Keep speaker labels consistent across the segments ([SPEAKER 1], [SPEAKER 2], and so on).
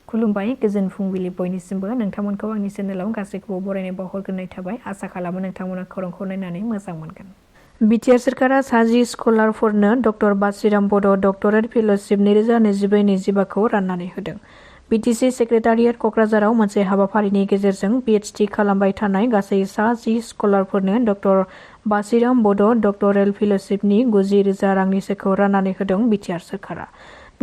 [SPEAKER 1] खुलुमबाय गोजोन फुंबिलि बयनिसिमबो नोंथांमोनखौ आंनि चेनेलाव गासैखौबो बरायनाय बावहरग्रोनाय थाबाय आसा खालामो नोंथांमोना खौरांखौ नायनानै मोजां मोनगोन। बिटिआर सोरखारा 60 स्कलारफोरनो डक्टर बासिराम बड' डक्टरेट फेल'शिप 2025 खौ राननानै होदों। बिटिसि सेक्रेटारियेट क'क्राझाराव मोनसे हाबाफारिनि गेजेरजों पिएचडि खालामबाय थानाय गासै 60 स्कलारफोरनो डक्टर बासिराम बड' डक्टरेल फेल'शिपनि 90,000 रांनि चेकखौ राननानै होदों बिटिआर सोरखारा।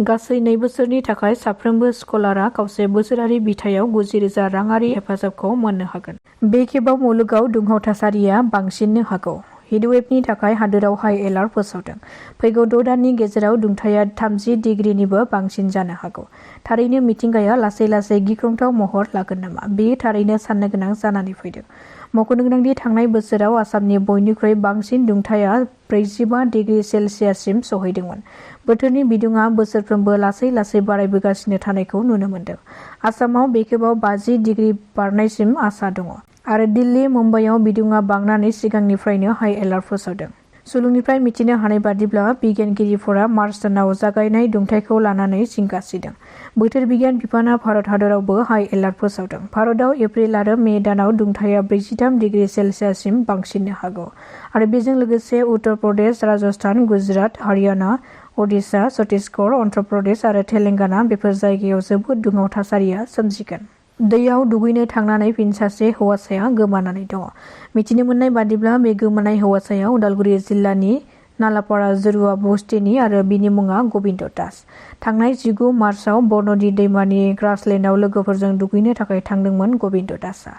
[SPEAKER 1] गासै 2 बोसोरनि थाखाय साफ्रोमबो स्कलारआ खावसे बोसोरारि बिथायाव 90,000 राङारि हेफाजाबखौ मोननो हागोन। बे खेबाव मुलुगाव दुंहाव थासारिया बांसिननो हागौ। हिटवेभनि थाखाय हादोराव हाइ एलार्ट फोसावदों। फैगौ 6 दाननि गेजेराव दुंथाया 30 डिग्रीनिबो बांसिन जानो हागौ। थारैनो मिथिंगाया लासै लासै गिख्रंथाव महर लागोन नामा? बेयो थारैनो साननो गोनां जानानै फैदों। मख'नो गोनांदि थांनाय बोसोराव आसामनि बयनिख्रुइ बांसिन दुंथाया 45 डिग्री सेलसियाससिम सौहैदोंमोन। बोथोरनि बिदुङा बोसोरफ्रोमबो लासै लासै बारायबोगासिनो थानायखौ नुनो मोन्दों। आसामाव बे खेबाव 50 डिग्री बारनायसिम आसा दङ। आरो दिल्ली, मुम्बाइआव बिदुङा बांनानै सिगांनिफ्रायनो हाइ एलार्ट फोसावदों। सुलुंनिफ्राय मिथिनो हानाय बादिब्ला बिगियानगिरिफोरा मार्च दानाव जागायनाय दुंथायखौ लानानै जिंगा सिदों। बोथोर बिगियान बिफाना भारत हादरावबो हाइ एलार्ट फोसावदों। भारतआव एप्रिल आरो मे दानाव दुंथाया 43 डिग्री सेलसियाससिम बांसिननो हागौ। आरो बेजों लोगोसे उत्तर प्रदेश, राजस्थान, गुजरात, हारियाना, ओडिशा, छत्तीसगढ़, अन्ध्र प्रदेश आरो तेलेंगाना बेफोर जायगायाव जोबोद दुंहाव थासारिया सोमजिगोन। दैयाव दुगैनो थांनानै फिन सासे हौवासाया गोमानानै दङ। मिथिनो मोननाय बादिब्ला बे गोमानाय हौवासाया उदालगुरि जिल्लानि नालापारा जुरुवा बस्तिनि आरो बिनि मुङा गबिन्द दास। थांनाय 19 मार्चआव बरनदि दैमानि ग्रासलेन्डआव लोगोफोरजों दुगैनो थाखाय थांदोंमोन गबिन्द दासआ।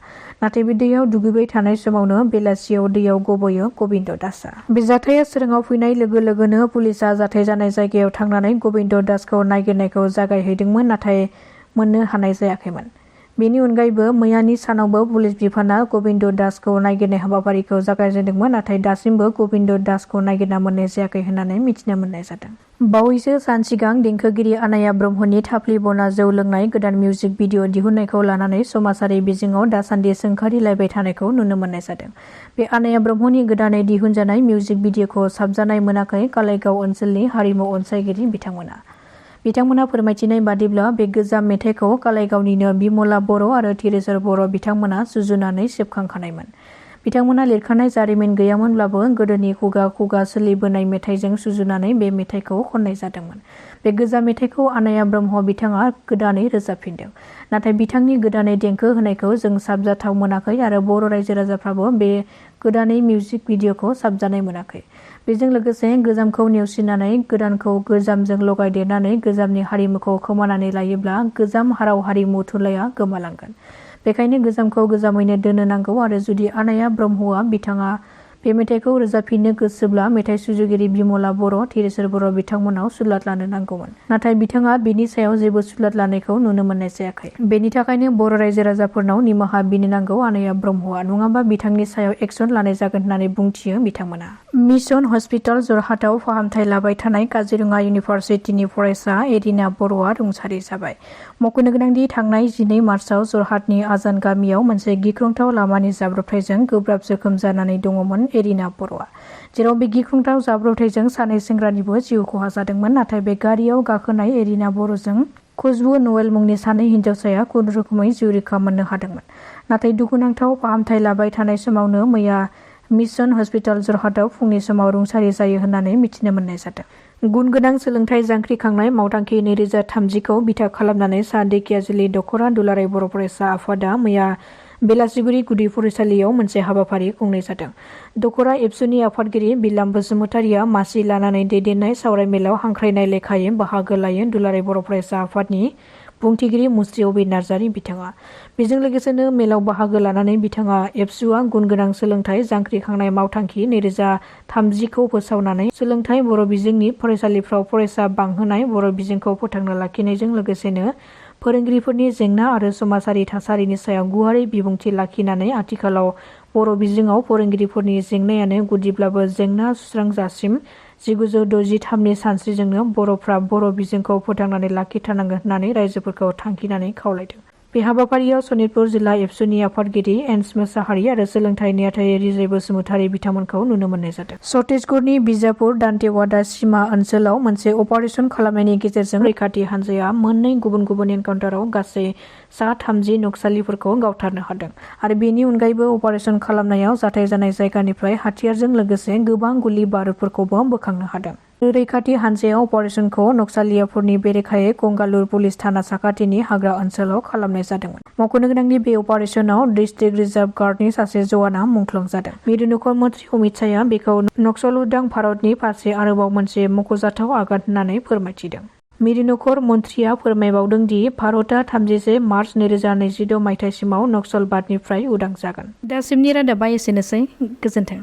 [SPEAKER 1] नाथाय बे दैयाव दुगैबाय थानाय समावनो बेलासियाव दैयाव गबयो गबिन्द दासआ। बे जाथाया सोराङाव फैनाय लोगो लोगोनो पुलिसआ जाथाय जानाय जायगायाव थांनानै गबिन्द दासखौ नागिरनायखौ जागायहैदोंमोन नाथाय मोननो हानाय जायाखैमोन। बेनि अनगायैबो मैयानि सानावबो पुलिस बिफाना गबिन्द दासखौ नागिरनाय हाबाफारिखौ जागायजेनदोंमोन नाथाय दासिमबो गबिन्द दासखौ नागिरना मोननाय जायाखै होननानै मिथिनो मोननाय जादों। बावैसो सान सिगां देंखोगिरि आनाया ब्रह्मनि थाफ्लि बना जौ लोंनाय गोदान मिउजिक भिडिअ' दिहुननायखौ लानानै समाजारि बिजोङाव दासान्दि सोंखारिलायबाय थानायखौ नुनो मोननाय जादों। बे आनाया ब्रह्मनि गोदानै दिहुनजानाय मिउजिक भिडिअ'खौ साबजानाय मोनाखै कालाइगाव ओनसोलनि हारिमु अनसायगिरि बिथांमोना फोरमायथिनाय बादिब्ला बे गोजाम मेथाइखौ कालाइगावनिनो बिमला बर' आरो थिरेसर बर' बिथांमोना सुजुनानै सेबखांखानायमोन। बिथांमोना लिरखानाय जारिमिन गैयामोनब्लाबो गोदोनि खुगा खुगा सोलिबोनाय मेथाइजों सुजुनानै बे मेथाइखौ खननाय जादोंमोन। बे गोजाम मेथाइखौ आनाया ब्रह्म बिथाङा गोदानै रोजाबफिनदों। नाथाय बिथांनि गोदानै देंखो होनायखौ जों साबजाथाव मोनाखै आरो बर' रायजो राजाफ्राबो बे गोदानै मिउजिक भिडिअ'खौ साबजानाय मोनाखै। बेजों लोगोसे गोजामखौ नेवसिनानै गोदानखौ गोजामजों लगायदेरनानै गोजामनि हारिमुखौ खोमानानै लायोब्ला गोजाम राव हारिमु थुनलाइया गोमालांगोन। बेखायनो गोजामखौ गोजामैनो दोननो नांगौ आरो जुदि आनाया ब्रह्मआ बिथाङा बे मेथाइखौ रोजाबफिननो गोसोब्ला मेथाइ सुजुगिरि बिमला बर', थिरेसर बर' बिथांमोनाव सुलाद लानो नांगौमोन। नाथाय बिथाङा बेनि सायाव जेबो सुलाद लानायखौ नुनो मोननाय जायाखै। बेनि थाखायनो बर' रायजो राजाफोरनाव निमाहा बिनो नांगौ आनाया ब्रह्मआ नङाबा बिथांनि सायाव एक्सन लानाय जागोन होननानै बुंथियो बिथांमोना। मिशन हस्पिटाल जरहाटआव फाहामथाय लाबाय थानाय काजिरङा इउनिभार्सिटिनि फरायसा एरिना बर'आ रुंसारि जाबाय। मख'नो गोनांदि थांनाय 12 मार्चआव जरहाटनि आजान गामियाव मोनसे गिख्रंथाव लामानि जाब्रबथायजों गोब्राब जोखोम जानानै दङमोन एरिना बर'आ। जेराव बे गिख्रंथाव जाब्रबथायजों सानै सेंग्रानिबो जिउ खहा जादोंमोन। नाथाय बे गारियाव गाखोनाय एरिना बर'जों खुशबु नवेल मुंनि सानै हिन्जावसाया खुनुरुखुमै जिउ रैखा मोननो हादोंमोन। नाथाय दुखुनांथाव फाहामथाय लाबाय थानाय समावनो मैया मिशन हस्पिटाल जरहाटआव फुंनि समाव रुंसारि जायो होननानै मिथिनो मोननाय जादों। गुन गोनां सोलोंथाइ जांख्रिखांनाय मावथांखि 2026 खौ बिथा खालामनानै सा ढेकियाजुलि दख'रा दुलाराय बर' फरायसा आफादा मैया बेलासिगुरि गुदि फरायसालियाव मोनसे हाबाफारि खुंनाय जादों। दख'रा एबसुनि आफादगिरि बिलाम बसुमतारिया मासि लानानै दैदेननाय सावराय मेलाव हांख्रायनाय लेखायै बाहागो लायो दुलाराय बर' फरायसा आफादनि बुंथिगिरि मुस्रि नार्जारी बिथाङा। बेजों लोगोसेनो मेलाव बाहागो लानानै बिथाङा एबसुआ गुन गोनां सोलोंथाइ जांख्रिखांनाय मावथांखि 2030 खौ फोसावनानै सोलोंथाइ बर' बिजोंनि फरायसालिफ्राव फरायसा बांहोनाय, बर' बिजोंखौ फोथांना लाखिनायजों लोगोसेनो फोरोंगिरिफोरनि जेंना आरो समाजारि थासारिनि सायाव गुवारै बिबुंथि लाखिनानै आथिखालाव बर' बिजोङाव फोरोंगिरिफोरनि जेंनायानो गुदिब्लाबो जेंना सुस्रांजासिम 1963 सानस्रिजोंनो बर'फ्रा बर' बिजोंखौ फोथांनानै लाखिथारनांगोन होननानै रायजोफोरखौ थांखिनानै खावलायदों। बे हाबाफारियाव सनितपुर जिल्ला एबसुनि आफादगिरि एन्स मोसाहारि आरो सोलोंथाइ नेहाथारि रिजै बसुमतारी बिथांमोनखौ नुनो मोननाय जादों। छत्तीसगढ़नि बिजापुर दान्तेवाडा सिमा ओनसोलाव मोनसे अपारेशन खालामनायनि गेजेरजों रैखाथि हान्जाया मोननै गुबुन गुबुन एनकाउन्टाराव गासै 30 नक्सालिफोरखौ गावथारनो हादों आरो बेनि अनगायैबो अपारेशन खालामनायाव जाथाय जानाय जायगानिफ्राय हाथियारजों लोगोसे गोबां गुलि बारुदफोरखौबो बोखांनो हादों। रैखाथि हान्जाया अपारेशनखौ नक्सालियाफोरनि बेरेखायै गंगालुर पुलिस थाना साखाथिनि हाग्रा ओनसोलाव खालामनाय जादोंमोन। मख'नो गोनांदि बे अपारेशनाव डिस्ट्रिक्ट रिजार्भ गार्डनि सासे जवाना मुंख्लं जादों। मिरु नखर मन्त्रि अमित शाहआ बेखौ नक्सल उदां भारतनि फारसे आरोबाव मोनसे मख'जाथाव आगान होननानै फोरमायथिदों। मिरु नखर मन्थ्रिया फोरमायबावदों दि भारतआ 31 मार्च 2026 मायथाइसिमाव नक्सलबादनिफ्राय उदां जागोन। दासिमनि रादाबा एसेनोसै। गोजोन्थों।